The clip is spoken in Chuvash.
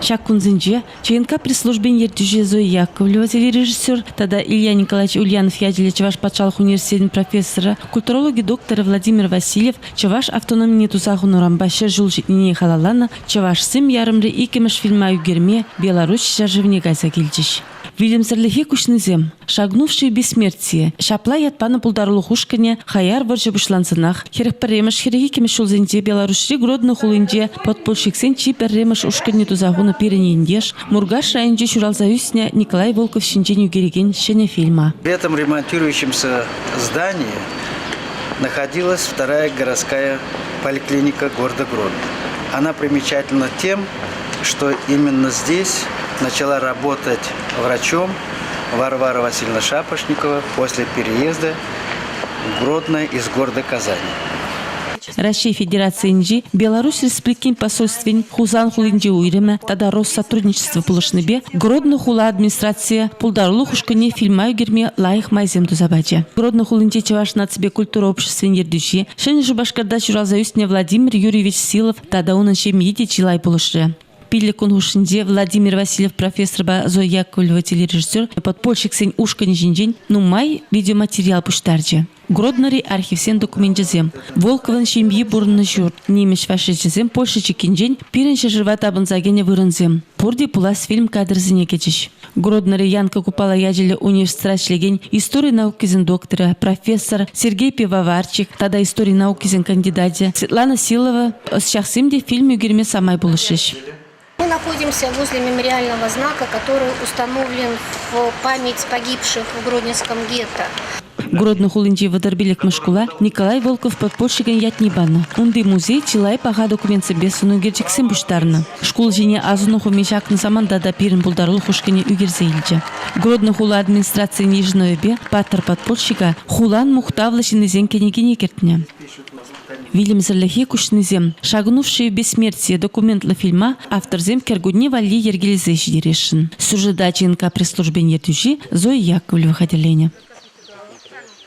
Ҫак кунсенче ЧНК пресс-службин ертӳҫи Зоя Яковлева телережиссер тата Илья Николаевич Ульянов ячӗллӗ Чӑваш патшалӑх университечӗн профессорӗ, культурологи докторӗ Владимир Васильев чӑваш автономине туса хунӑранпа 100 ҫул ҫитнине халалланӑ Чӑвашсем ярӑмри иккӗмӗш фильма ӳкерме Беларуҫ ҫӗршывне кайса килчӗҫ. Вилӗмсӗрлӗхе куҫнисем, Шагнувшие бессмертие, ҫапла ят панӑ пултарулӑх ушкӑнӗ хаяр вӑрҫӑ пуҫлансанах 41-мӗш 42-мӗш ҫулсенче Беларуҫри Гродно хулинче подпольщиксен чи пӗрремӗш ушкӑнне туса хунӑ пирӗн ентеш, Муркаш районӗнче ҫуралса ӳснӗ Николай Волков ҫинчен ӳкерекен ҫӗнӗ фильма. В этом ремонтирующемся здании находилась вторая городская поликлиника города Гродно. Она примечательна тем, что именно здесь начала работать врачом Варвара Васильевна Шапошникова после переезда в Гродно из города Казани. Раҫҫей Федерацийӗнчи Беларуҫ Республикин посольствин Хусан хулинчи уйрӑмӗ тата Россотрудничество пулӑшнипе Гродно хула администрацийӗ пултарулӑх ушкӑнне фильма ӳкерме лайӑх майсем туса пачӗ. Гродно хулинчи Чӑваш наципе культура обществин ертӳҫи, Ҫӗнӗ Шупашкарта ҫуралса ӳснӗ Владимир Юрьевич Силов тата унӑн ҫемйи те чылай пулӑшрӗ. Пиллӗк кун хушшинче Владимир Васильев профессорпа Зоя Яковлева телережиссер подпольщиксен ушкӑнӗ ҫинчен нумай видеоматериал пуҫтарчӗ. Гроднӑри архивсен докуменчӗсем, Волковӑн ҫемйи пурӑннӑ ҫурт, нимӗҫ фашисчӗсем Польша чиккинчен пирӗн ҫӗршыва тапӑнса кӗнӗ вырӑнсем пурте пулас фильм кадрӗсене кӗчӗҫ. Гроднӑри Янка Купала ячӗллӗ университетра ӗҫлекен истори наукисен докторӗ, профессор Сергей Пивоварчик тата истори наукисен кандидачӗ Светлана Силова ӑсчахсем те фильм ӳкерме самай пулӑшрӗҫ. Мы находимся возле мемориального знака, который установлен в память погибших в Гродненском гетто. Гродно хулинчи вӑтӑр шкула Николай Волков подпольщикӗн ятне панӑ. Унти музей чылай паха документсемпе сӑнӳкерчӗксем пуҫтарнӑ. Шкул ҫине асӑну хӑми ҫакнӑ саманта та пирӗн пултарулӑх ушкӑнӗ ӳкерсе илчӗ. Гродно хула администрацийӗн йышӑнӑвӗпе паттӑр подпольщика хулан мухтавлӑ ҫыннисен кӗнекине кӗртнӗ. Вилӗмсӗрлӗхе куҫнисем «Шагнувшие бессмертие» документлӑ фильма авторсем кӗркунне валли йӗркелесе ҫитересшӗн. Сюжета ЧНК пресс-службин ертӳҫи Зоя Яковлева хатӗрленӗ.